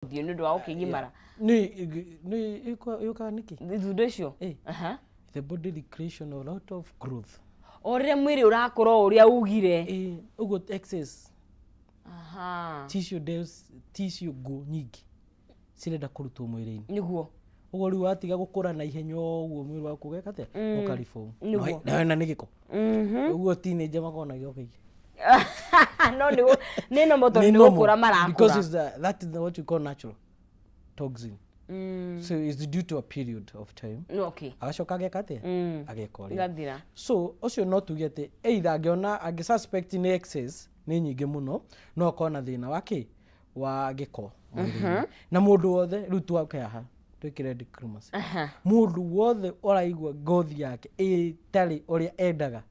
Ũthiũ nĩ ũndũ wa gũkĩgimara. Nĩ yũkaga nĩkĩ? Ithundo icio. The body recreation a lot of growth. O rĩrĩa mwĩrĩ ũrakũra o ũrĩa ugire. Ĩĩ, ũguo excess tissue cells, tissue nguo nyingĩ cirenda kũrutwo mwĩrĩ-inĩ. Ũguo rĩu watiga gũkũra na ihenya ũguo mwĩrĩ waku ũgeka atĩa? Ũka reform. Na na nĩ gĩko. Ũguo teenager makoragwo na gĩko kĩingĩ. No nĩ normal tondũ Nĩ nĩ normal, gũkũra marakũra. Because it's that is what you call natural toxin. So it's due to a period of time. Agacoka ageka atĩa? Ageka ũrĩa. Igathira. So ũcio no tuge atĩ either angĩona angĩ suspect nĩ excess nĩ nyingĩ mũno, no akorwo na thĩna wa kĩ? Wa gĩko mwĩrĩ-inĩ. Na mũndũ wothe rĩu twoke haha twĩkĩre diplomacy. Mũndũ wothe ũraigua ngothi yake ĩtarĩ ũrĩa endaga,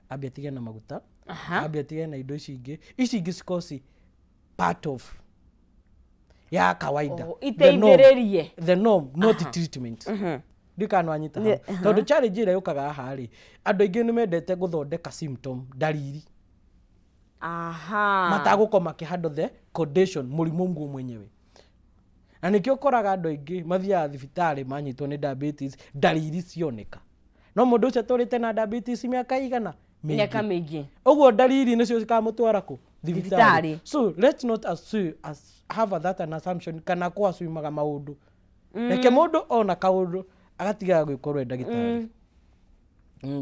ambe atige na maguta, ambe atige na indo ici ingĩ, ici ingĩ cikorwo ci part of ya kawaida. Oh, The norm. iteithĩrĩrie. The norm, not treatment. Ndiũĩ kana nĩwanyita hau. Tondũ challenge ĩrĩa yũkaga haha rĩ, andũ aingĩ nĩ mendete gũthondeka symptom, ndariri. Matagũkorwo makĩhandle the condition, mũrimũ guo mwenyewe. Na nĩkĩo ũkoraga andũ aingĩ mathiaga thibitarĩ manyitwo nĩ diabetes, ndariri cioneka. No mũndũ ũcio atũrĩte na diabetes mĩaka igana? Mĩingĩ. Mĩaka mĩingĩ. Ũguo ndariri nĩcio cikamũtwara kũ? Thibitarĩ. Thibitarĩ. So let's not assume, as, have that an assumption kana kũ-assumaga maũndũ. Reke mũndũ ona kaũndũ agatigaga gwĩkorwo e ndagĩtarĩ.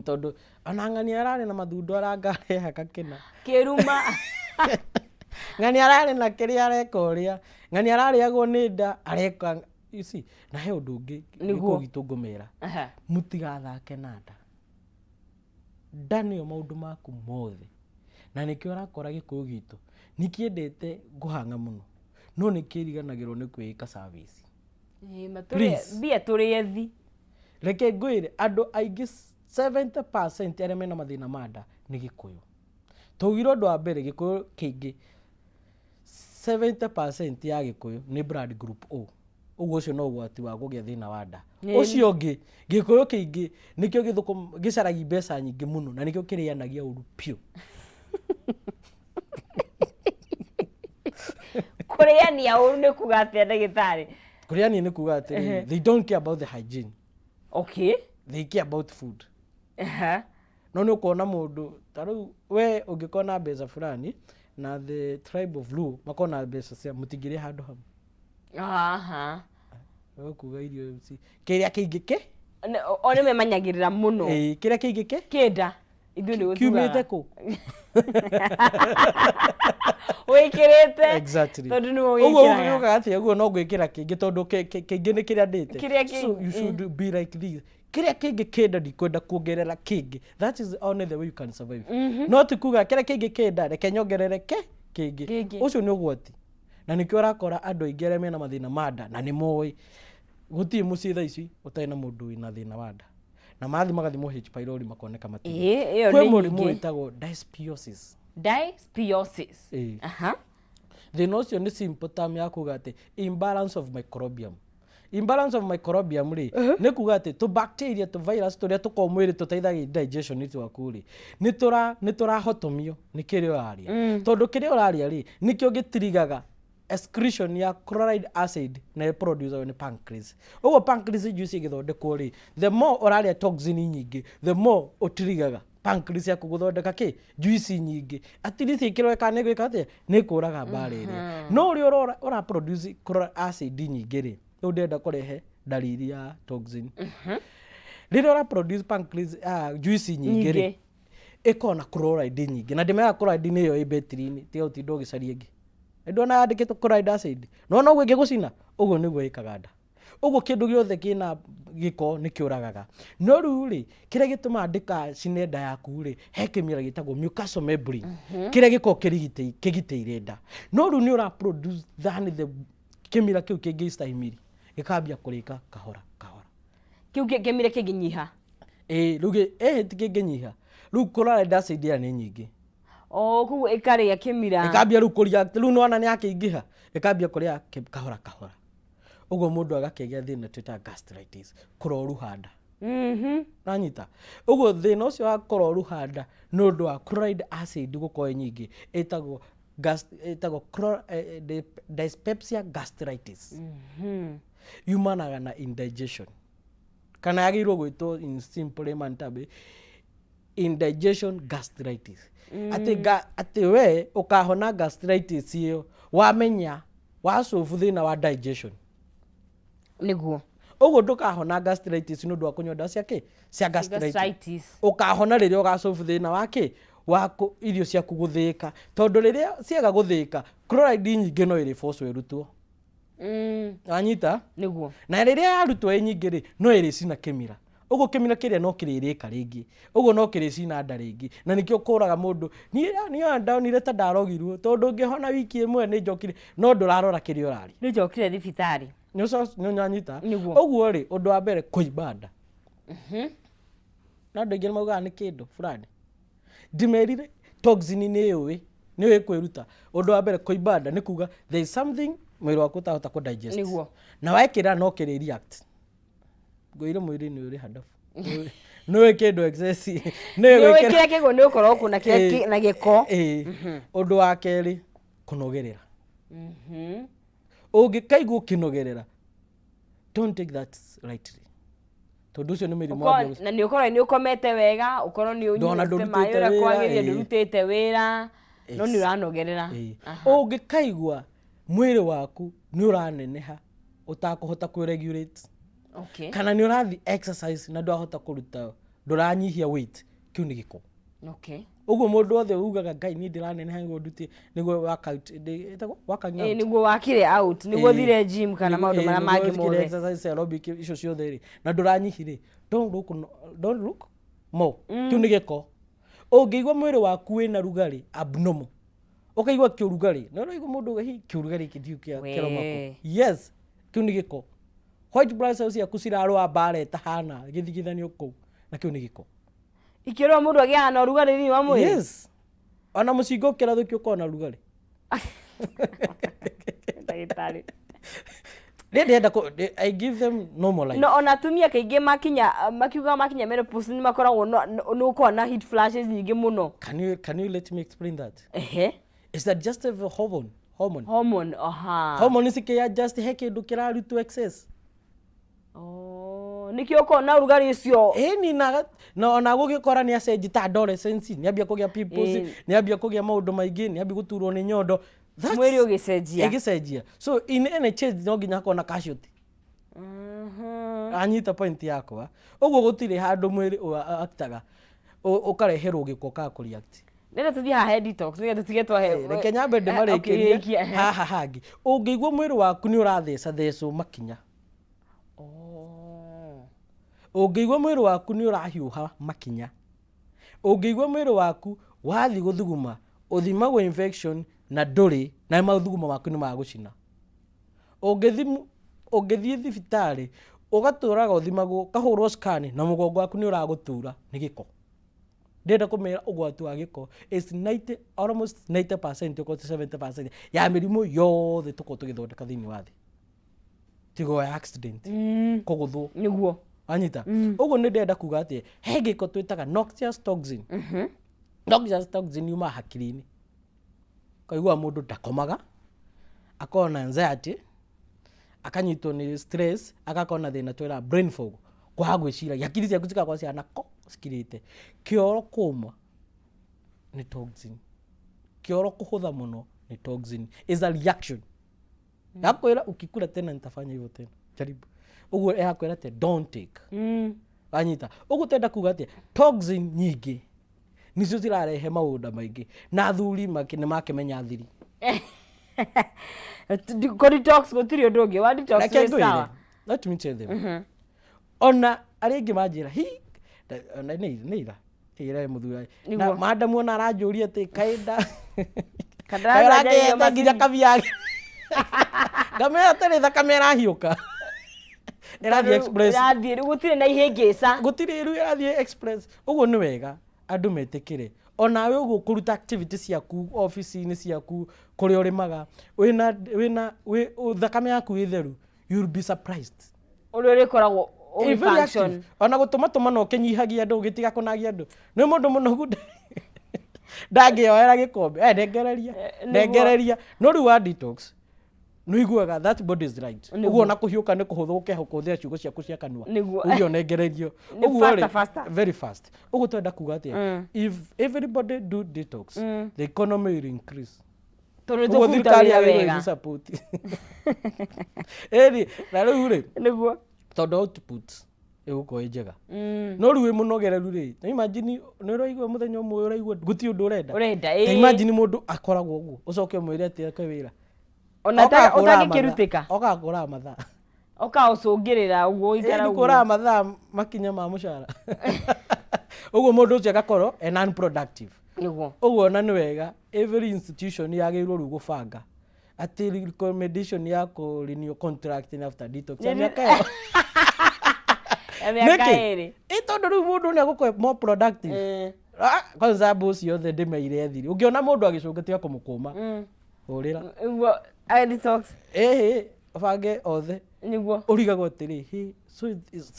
Tondũ ona ng'ania ararĩ na mathundo arangareha gakĩna. Kĩruma. Ng'ania ararĩ na kĩrĩa areka ũrĩa. Ng'ania ararĩagwo nĩ nda areka, you see, na he ũndũ ũngĩ Nĩguo. gĩkũyũ gitũ ngũmera. Mũtigathake na nda. Nda nĩyo maũndũ maku mothe. Na nĩkĩo ũrakora gĩkũyũ gitũ nĩkĩendete kũhang'a mũno, no nĩkĩriganagĩrwo nĩ kwĩĩka service. Ĩĩ, ma tũrĩ- Please. mbia tũrĩ ethi. Reke ngwĩre, andũ aingĩ 70% arĩa mena mathĩna ma nda nĩ gĩkũyũ. Twaugire ũndũ wa mbere, gĩkũyũ kĩingĩ 70% ya gĩkũyũ nĩ blood group O. Ũguo ũcio no ũgwati wa kũgĩa thĩna wa nda. Ũcio ũngĩ, gĩkũyũ kĩingĩ nĩkĩo gĩcaragia mbeca nyingĩ mũno na nĩkĩo kĩrĩanagia ũru biũ. Kũrĩania ũru nĩ kuga atĩa ndagĩtarĩ? Kũrĩania nĩ kuga atĩrĩrĩ, they don't care about the hygiene. They care about food. No nĩ ũkuona mũndũ ta rĩu we ũngĩkorwo na mbeca fulani na the tribe of Luo makorwo na mbeca cia mũtingĩrĩa handũ hamwe. Ũkuga irio ici kĩrĩa kĩingĩ kĩ? O nĩ memanyagĩrĩra mũno. Ĩĩ, kĩrĩa kĩingĩ kĩ? Kĩnda. Ithuĩ nĩ gũtugaga. Kiumĩte kũ? Wĩkĩrĩte. Exactly. Tondũ nĩwe Ũguo wĩkĩraga. ũgĩũkaga atĩa ũguo no ngwĩkĩra kĩngĩ tondũ kĩngĩ nĩ kĩrĩa ndĩte. Kĩrĩa kĩ- So you should be like this. Kĩrĩa kĩngĩ kĩnda ndikwenda kuongerera kĩngĩ. That is only the way you can survive. No ti kuga kĩrĩa kĩngĩ kĩnda reke nyongerere kĩngĩ. Kĩngĩ. Ũcio nĩ ũgwati. Na nĩkĩo ũrakora andũ aingĩ arĩa mena mathĩna ma nda na nĩ moĩ gũtirĩ mũciĩ thaa ici ũtarĩ na mũndũ wĩna thĩna wa nda. Na mathiĩ magathimwo H pylori makoneka matirĩ. Ĩĩ, ĩyo Kwĩ nĩ mũrimũ nyingĩ. wĩtagwo dysbiosis. Dysbiosis. Ĩĩ. Thĩna ũcio nĩ simple term ya kuga atĩ imbalance of microbiome. Imbalance of microbiome rĩ, nĩ kuga atĩ tũ bacteria, tũ virus tũrĩa tũkoragwo mwĩrĩ tũteithagia digestion twaku rĩ, nĩ tũrahotomio nĩ kĩrĩa ũrarĩa. Tondũ kĩrĩa ũrarĩa rĩ, nĩkĩo gĩtirigaga excretion ya chloride acid na ĩproducagwo nĩ pancreas. Ũguo pancreas juice ĩgĩthondekwo rĩ, the more ũrarĩa toxin nyingĩ, the more ũtirigaga pancreas yaku gũthondeka kĩ? Juice nyingĩ. At least ĩkĩrore kana nĩ ĩgwĩka atĩa? Nĩ ĩkũraga mbara ĩrĩa. No ũrĩa ũra produce chloride acid nyingĩ rĩ, rĩu ndĩrenda kũrehe ndariri ya toxin. Rĩrĩa ũra produce pancreas, juice nyingĩ rĩ, Nyingĩ. ĩkoragwo na chloride nyingĩ. Na ndĩmeraga chloride nĩyo ĩ betri-inĩ, tiga gũtinda ũgĩcaria ĩngĩ. Ndona yandĩkĩtwo chloride acid. No noguo ĩngĩgũcina, ũguo nĩguo ĩkaga nda. Ũguo kĩndũ gĩothe kĩna gĩko nĩ kĩũragaga. No rĩu rĩ, kĩrĩa gĩtũmaga ndĩkacine nda yaku rĩ, he kĩmira gĩtagwo mucosal membrane, kĩrĩa gĩkoragwo kĩgitĩire nda. No rĩu nĩ ũra produce than the kĩmira kĩu kĩngĩstahimili, gĩkambia kũrĩka kahora kahora. Kĩu kĩmira kĩngĩnyiha? Ĩĩ, rĩu ti kĩngĩnyiha. Rĩu chloride acid ĩrĩa nĩ nyingĩ. O, koguo ĩkarĩa kĩmira. Ĩkambia rĩu kũrĩa, rĩu nĩwona nĩ yakĩingĩha, ĩkambia kũrĩa kahora kahora. Ũguo mũndũ agakĩgĩa thĩna twĩtaga gastritis, kũroruha nda. Nanyita? Ũguo thĩna ũcio wa kũroruha nda nĩ ũndũ wa chloride acid gũkorwo ĩ nyingĩ, ĩtagwo Ĩtagwo dyspepsia gastritis. Yumanaga na indigestion, kana yagĩrĩirwo gwĩtwo in simple layman term indigestion gastritis, atĩ we ũkahona gastritis ĩyo wamenya wacobu thĩna wa digestion. Ũguo ndũkahona gastritis nĩ ũndũ wa kũnyua ndawa cia kĩ, cia gastritis. Gastritis. Ũkahona rĩrĩa ũgacobu thĩna wa kĩ, wa irio ciaku gũthĩĩka, tondũ rĩrĩa ciaga gũthĩĩka, chloride nyingĩ no ĩrĩ ĩrutwo. Wanyita? Nĩguo. Na rĩrĩa yarutwo ĩ nyingĩ rĩ, no ĩrĩcina kĩmira. Ũguo kĩmira kĩrĩa no kĩrĩrĩka rĩngĩ, ũguo no kĩrĩcina nda rĩngĩ, na nĩkĩo ũkũraga mũndũ. Niĩ ndonire ta ndarogirwo, tondũ ngĩhona wiki ĩmwe nĩ njokire, no ndũrarora kĩrĩa ũrarĩa. Nĩ njokire thibitarĩ. Nĩ ũnyanyita? Nĩguo. Ũguo rĩ, ũndũ wa mbere, kũimba nda. Na andũ aingĩ nĩ maugaga nĩ kĩndũ fulani. Ndimerire toxin nĩ yũĩ, nĩ yũĩ kwĩruta. Ũndũ wa mbere, kũimba nda nĩ kuga there is something mwĩrĩ waku ũtahota kũ digest. Na wekĩra no kĩrĩ react. Ngwĩre mwĩrĩ nĩ ũrĩ handabu. Nĩ ũĩ kĩndũ excess. Nĩ nĩ ũĩ kĩrĩa kĩguo nĩ ũkorwo kũ na kĩrĩa na gĩko. Ĩĩ. Ũndũ wa kerĩ, kũnogerera. Ũngĩkaigua ũkĩnogerera, don't take that lightly, tondũ ũcio nĩ mĩrimũ wambia. Na nĩ ũkorwo nĩ ũkomete wega, ũkorwo nĩ Ndona ũnyuĩte maĩ ndũrutĩte ũrĩa wĩra, kwagĩrĩire, ndũrutĩte wĩra, no nĩ ũranogerera. Ũngĩkaigua mwĩrĩ waku nĩ ũraneneha ũtakũhota kwĩ-regulate, kana nĩ ũrathiĩ exercise na ndũrahota kũruta, ndũranyihia weight, kĩu nĩ gĩko. Ũguo mũndũ wothe ugaga, "Ngai, niĩ ndĩraneneha nĩguo ndutie, nĩguo workout," ĩtagwo working out. Nĩguo wakire out, nĩguo thire gym kana maũndũ marĩa nĩguo mangĩ wĩkire mothe. Exercise, aerobic, icio ciothe rĩ, na ndũranyihi rĩ, don't look, no, don't look more. Kĩu nĩ gĩko. Ũngĩigua mwĩrĩ waku wĩna rugarĩ abnormal, ũkaigua kĩũrugarĩ, na ũraigua mũndũ uga, "Hi, kĩũrugarĩ gĩkĩ ndiũ kĩa kĩrauma kũ?" Yes, kĩu nĩ gĩko. White blood cells ciaku cirarũa mbara ĩtahana gĩthigithanio kũu, na kĩu nĩ gĩko. Ikĩrwo mũndũ agĩaga na ũrugarĩ thĩinĩ wa mwĩrĩ. Yes, ona mũcinga ũkĩrathũkio ũkorwo na rugarĩ. Ndagĩtarĩ. Niĩ ndĩrenda I give them normal life. No ona atumia kaingĩ makinya, makiuga makinya menopause, nĩ makoragwo nĩ ũkoragwo na heat flashes nyingĩ mũno. Can you let me explain that? Ehe. Is that just a hormone hormone Hormone, aha. Hormone cikĩ adjust, he kĩndũ kĩrarutwo excess. Oh, nĩkĩo ũkoragwo na ũrugarĩ ũcio. Ĩni na ona gũgĩkora nĩ acenji ta adolescence, nĩ ambia kũgĩa pimples, nĩ ambia kũgĩa maũndũ maingĩ, nĩ ambia gũturwo nĩ nyondo. Mwĩrĩ ũgĩcenjia. Ĩgĩcenjia. So in any change no nginya hakorwo na casualty. Anyita point yakwa? Ũguo gũtirĩ handũ mwĩrĩ actaga ũkareherwo gĩko ũkaga kũ react. Nĩgetha tũthiĩ haha he detox, nĩgetha tũtige twahe. Reke nyambe Okay, ndĩmarĩkĩrie. rĩkia, ehe. Haha hangĩ, ũngĩigua mwĩrĩ waku nĩ ũratheca thecwo makinya, ũngĩigua mwĩrĩ waku nĩ ũrahiũha makinya, ũngĩigua mwĩrĩ waku wathiĩ gũthuguma, ũthimagwo infection na ndũrĩ na mathuguma maku nĩ magũcina, ũngĩthiĩ thibitarĩ ũgatũraga ũthimagwo, ũkahũrwo scan na mũgongo waku nĩ ũragũtura, nĩ gĩko. Ndĩrenda kũmera ũgwati wa gĩko is 90, almost 90%, okorwo ti 70% ya mĩrimũ yothe tũkorwo tũgĩthondeka thĩinĩ wa thĩ, tiga ya accident, kũgũthwo. Wanyita? Ũguo nĩ ndĩrenda kuga atĩ he gĩko twĩtaga noxious toxin. Noxious toxin yumaga hakiri-inĩ, kaigua mũndũ ndakomaga, akorwo na anxiety, akanyitwo nĩ stress, agakorwo na thĩna twĩraga brain fog, kwaga gwĩciragia, hakiri ciaku cigakorwo cihana ko cikirĩte. Kĩoro kũma nĩ toxin, kĩoro kũhũtha mũno nĩ toxin, is a reaction yakwĩra, "Ukikula tena nitafanya hivyo tena, jaribu." Ũguo ĩrakwĩra atĩ don't take. Wanyita? Ũguo tenda kuga atĩ toxin nyingĩ nicio cirarehe maũndũ maingĩ, na athuri nĩ makĩmenya thiri. Kũ detox gũtirĩ ũndũ ũngĩ wa detox. Reke wĩ ngwĩre, sawa. Let me tell them, ona arĩa aingĩ manjĩra hi ona nĩ ira ĩra mũthuri na madamu ona aranjũria atĩ kaĩnda Kandarathi nginya kabia, ngamera atĩrĩ, thakame ĩrahiũka, ĩrathiĩ express. Ĩrathiĩ rĩu, gũtirĩ na ihĩngĩca. Gũtirĩ, rĩu ĩrathiĩ express. Ũguo nĩ wega andũ metĩkĩre onawe ũguo kũruta activity ciaku obici-inĩ ciaku, kũrĩa ũrĩmaga, wĩna thakame yaku ĩ theru, you'll be surprised ũrĩa ũrĩkoragwo very ũgĩfunction. Active. Ona gũtũmatũma no ũkĩnyihagia andũ, ũgĩtiga kũnagia andũ, nĩ mũndũ mũnogu. Ndangĩoera gĩkombe, eh, ndengereria. Nĩguo. Ndengereria. No rĩu wa detox nĩ ũiguaga that body is right. Nĩguo. Ũguo ona kũhiũka nĩ kũhũthũ gũkĩha kũhũthĩra ciugo ciaku cia kanua. Nĩguo. Uge ũnengererio. Nĩ Ũguo faster, rĩ, faster. Very fast. Ũguo twenda kuga atĩa? If everybody do detox, the economy will increase. Tondũ Ũguo tũkũruta thirikari wĩra yagĩrĩirwo wega. ĩgĩsupport. Ĩni, na rĩu rĩ, Nĩguo. tondũ output ĩgũkorwo ĩ njega. No rĩu wĩ mũnogereru rĩ, ta imagine nĩ ũraigua mũthenya ũmwe ũraigua gũtirĩ ũndũ ũrenda. Ũrenda, Ta ĩĩ. imagine mũndũ akoragwo ũguo, ũcoke ũmwĩre atĩ eke wĩra. Ona Okaga kũraga ũtangĩkĩrutĩka. mathaa- Okaga kũraga mathaa. Ũkaũcũngĩrĩra ũguo ũikara Ĩni ũguo. kũraga mathaa makinya ma mũcara. Ũguo mũndũ ũcio agakorwo e non productive. Nĩguo. Ũguo ona nĩ wega every institution yagĩrĩirwo rĩu gũbanga atĩ recommendation ya kũ renew contract nĩ after detox ya mĩaka ĩyo. Ya mĩaka Nĩkĩ? ĩrĩ. Ĩ tondũ rĩu mũndũ nĩ egũkorwo more productive. Ah, kwanza mbu ciothe ndĩmeire thiri. Ũngĩona mũndũ agĩcũnga tiga kũmũkũma. Hũrĩra. Nĩguo. Aya detox. Ĩhĩ, ũbange othe. Nĩguo. Ũrigagwo atĩrĩ, hey, so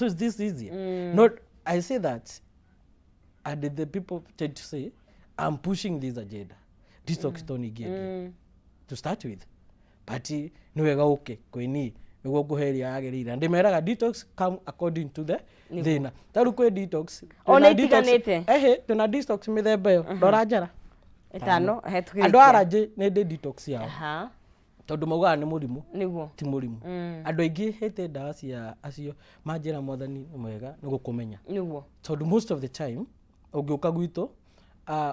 is this easy? Not, I say that, and the people tend to say, I'm pushing this agenda. Detox to ningĩendia. To start with. But nĩ wega ũke kwĩ niĩ nĩguo ngũhe ĩrĩa yagĩrĩire. Na ndĩmeraga detox come according to the thĩna. Ta rĩu kwĩ detox. O twĩna nĩ detox- itiganĩte? Ĩhĩ, twĩna detox mĩthemba ĩyo. Rora njara. Ĩtano, he tũkĩrĩkia. Andũ a allergy nĩ ndĩ detox yao. Aha. Tondũ maugaga nĩ mũrimũ. Nĩguo. Ti mũrimũ. Andũ aingĩ hĩte ndawa cia acio manjĩra mwathani nĩ mwega nĩ gũkũmenya. Nĩguo. Tondũ most of the time ũngĩũka gwitũ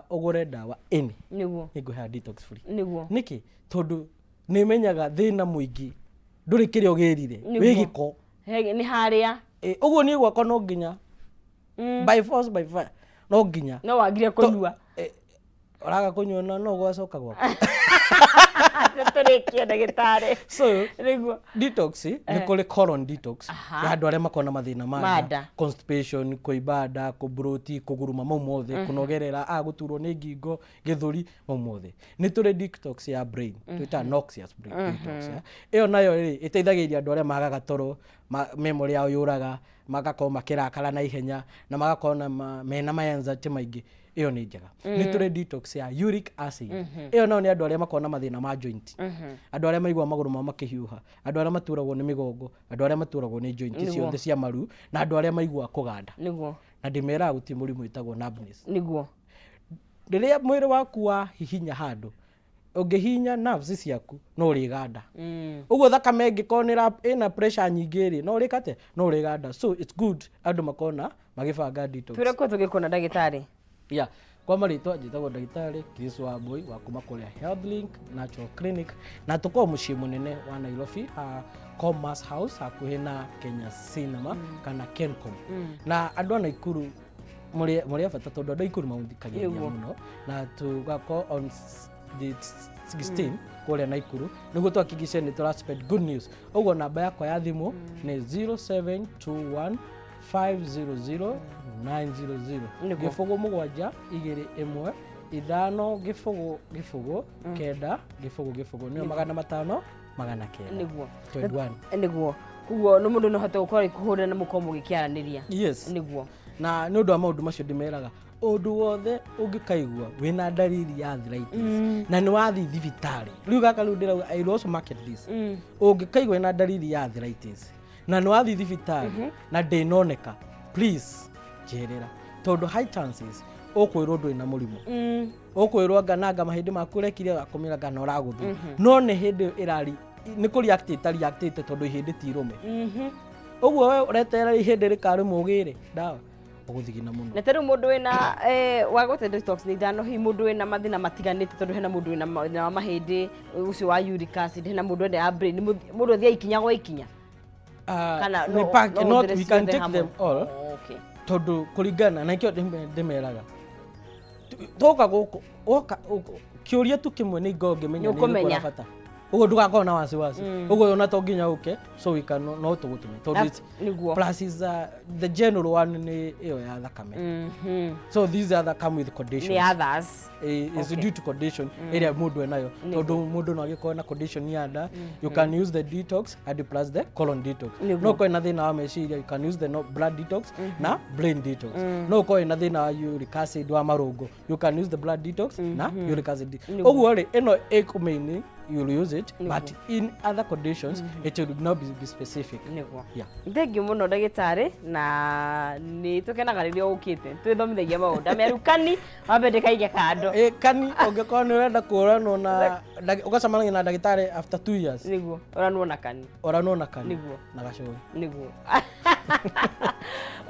ũgũre ndawa any Nĩguo. nĩngũheaga detox free. Nĩguo. Nĩkĩ? Tondũ nĩmenyaga thĩna mũingĩ ndũrĩ kĩrĩa ũgĩrire Nĩguo. wĩ gĩko. He, nĩ harĩa. Ũguo niĩ gwakwa no nginya by force by fire no nginya. No wagire kũnyua. Ũraga kũnyua na no gwacoka gwakwa. Tũrĩkie ndagĩtarĩ. So Nĩguo. Detox nĩ kũrĩ colon detox Aha. ya andũ arĩa makoragwo na mathĩna ma Ma nda, nda. constipation, kũimba nda, kũbloat, kũguruma, mau mothe, kũnogerera, gũturwo nĩ ngingo, gĩthũri, mau mothe. Nĩ tũrĩ detox ya brain, twĩtaga noxious brain detox. Ya. Ĩyo nayo rĩ, ĩteithagĩrĩria andũ arĩa magaga toro, memory yao yũraga, magakorwo makĩrakara na ihenya, na magakorwo na mena ma anxiety maingĩ. Ĩyo nĩ njega. Nĩ tũrĩ detox ya uric acid. Ĩyo nayo nĩ andũ arĩa makoragwo na mathĩna ma joint. Andũ arĩa maiguaga magũrũ mao makĩhiũha, andũ arĩa maturagwo nĩ mĩgongo, andũ arĩa maturagwo nĩ joint ciothe cia maru, na andũ arĩa maiguaga kũganda. Nĩguo. Na ndĩmeraga gũtirĩ mũrimũ wĩtagwo numbness. Nĩguo. Rĩrĩa mwĩrĩ waku wahihinya handũ, ũngĩhihinya nerves ciaku no ũrĩganda. Ũguo thakame ĩngĩkorwo ĩna pressure nyingĩ rĩ, no ũrĩka atĩa? No ũrĩganda. So it's good andũ makorwo na magĩbanga detox. Twĩre kũ tũgĩkuona ndagĩtarĩ? Yeah. Kwa marĩtwa njĩtagwo ndagĩtarĩ Chris Wambui wa kuma kũrĩa Health Link Natural Clinic, na tũkoragwo mũciĩ mũnene wa Nairobi ha Commerce House hakuhĩ na Kenya Cinema kana Kencom. Na andũ a Naikuru mũrĩ a bata tondũ andũ a Nakuru mathikagĩrĩria Nĩguo. mũno, na tũgakorwo on the 16 kũrĩa Nakuru nĩguo tuhakikishe nĩ tũra spread good news. Ũguo namba yakwa ya thimũ nĩ 0721 500 900. Nĩguo. 0 7 2 1 5 0 0 9 0 0 nĩyo 500 900. Nĩguo. 21. Nĩguo. Koguo nĩ mũndũ no ahote gũkorwo agĩkũhũrĩra na mũkorwo mũgĩkĩaranĩria. Yes. Nĩguo. Na nĩ ũndũ wa maũndũ macio ndĩmeraga ũndũ wothe ũngĩkaigua wĩna ndariri ya arthritis na nĩ wathiĩ thibitarĩ rĩu gaka rĩu ndĩrauga I will also market this. Ũngĩkaigua wĩna ndariri ya arthritis na nĩ wathiĩ thibitarĩ na ndĩnoneka, please njerera, tondũ high chances ũkwĩrwo ndũrĩ na mũrimũ. Ũkwĩrwo anga nanga mahĩndĩ maku ũrekire akomĩra ngana ũragũthwo, no nĩ hĩndĩ ĩyo ĩrari nĩ kũ react ĩta reactĩte tondũ ihĩndĩ ti irũme. Ũguo we ũreterera ihĩndĩ rĩkarũma ũgĩre ndawa, ũgũthigina mũno. Na ta rĩu mũndũ wĩna wagwete detox nĩ ithano, hihi mũndũ wĩna mathĩna matiganĩte, tondũ hena mũndũ wĩna mathĩna ma mahĩndĩ ũcio wa uric acid, hena mũndũ wenda ya brain, mũndũ athiaga ikinya gwa ikinya? Kana nĩ no not, ũhũthĩre we can ciothe take hamwe? them all. Oh, okay. Tondũ kũringana na ikĩo ndĩmeraga toka gũkũ woka kĩũria tu kĩmwe nĩ ngorwo ngĩmenya Nĩ nĩ ũkũmenya. ũrĩkũ ũrabata. Ũguo ndũgakorwo na wasiwasi ũguo, ona to nginya ũke, so we can, no tũgũtũme tondũ Nĩguo. Plus is the general one nĩ ĩyo ya thakame. So these other come with conditions. Nĩ others. Is due to condition ĩrĩa mũndũ enayo, tondũ mũndũ no agĩkorwo na condition ya nda, you can use the detox and plus the colon detox. No ũkorwo na thĩna wa meciria, you can use the no, blood detox na brain detox. No ũkorwo na thĩna wa uric acid, wa marũngo, you can use the blood detox na uric acid. Ũguo rĩ, ĩno ĩkũmĩini, you'll use it, but in other conditions it will not be specific. Yeah. Thengiũ mũno, ndagĩtarĩ, na nĩ tũkenaga rĩrĩa ũkĩte twĩthomithagia maũndũ amerukani wambe ndĩkaige kando. Ĩ, kani ũngĩkorwo nĩ ũrenda kũranwo na ũgacemania na ndagĩtarĩ after 2 years. Nĩguo ũranwo na kani. Ũranwo na kani. Na gacũĩ. Nĩguo,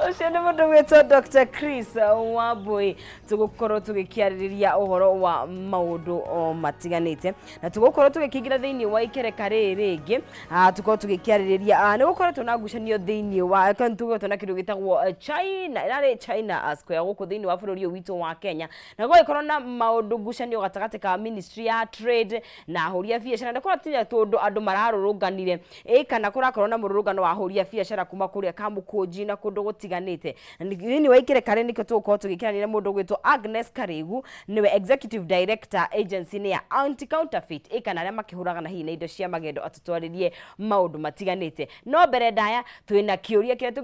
ũcio nĩ mũndũ gwĩtwo Dr. Chris Wambui. Tũgũkorwo tũgĩkĩarĩrĩria ũhoro wa maũndũ o matiganĩte na tũgũkorwo tũgĩkĩingĩra thĩinĩ wa ikereka rĩrĩ rĩngĩ. Tũkorwo tũgĩkĩarĩrĩria, nĩ gũkoretwo na ngucanio thĩinĩ wa kana tũkoretwo na kĩndũ gĩtagwo China, ĩrarĩ China Square gũkũ thĩinĩ wa bũrũri ũyũ witũ wa Kenya, na gũgĩkorwo na maũndũ, ngucanio gatagatĩ ka Ministry ya Trade na ahũri a biacara, na kũratinya tũndũ andũ mararũrũnganire ĩ kana kũrakorwo na mũrũrũngano wa ahũri a biacara kuma kũrĩa Kamũkũnji na kũndũ gũtiganĩte. Na thĩinĩ wa ikereka rĩ, nĩkĩo tũgũkorwo tũgĩkĩranĩria mũndũ ũgwĩtwo Agnes Karigu, nĩwe executive director agency-inĩ ya anti counterfeit ĩ kana arĩa makĩhũraga na hihi na indo cia magendo, atũtwarĩrie maũndũ matiganĩte. No mbere ndaya twĩna kĩũria kĩrĩa tũgĩ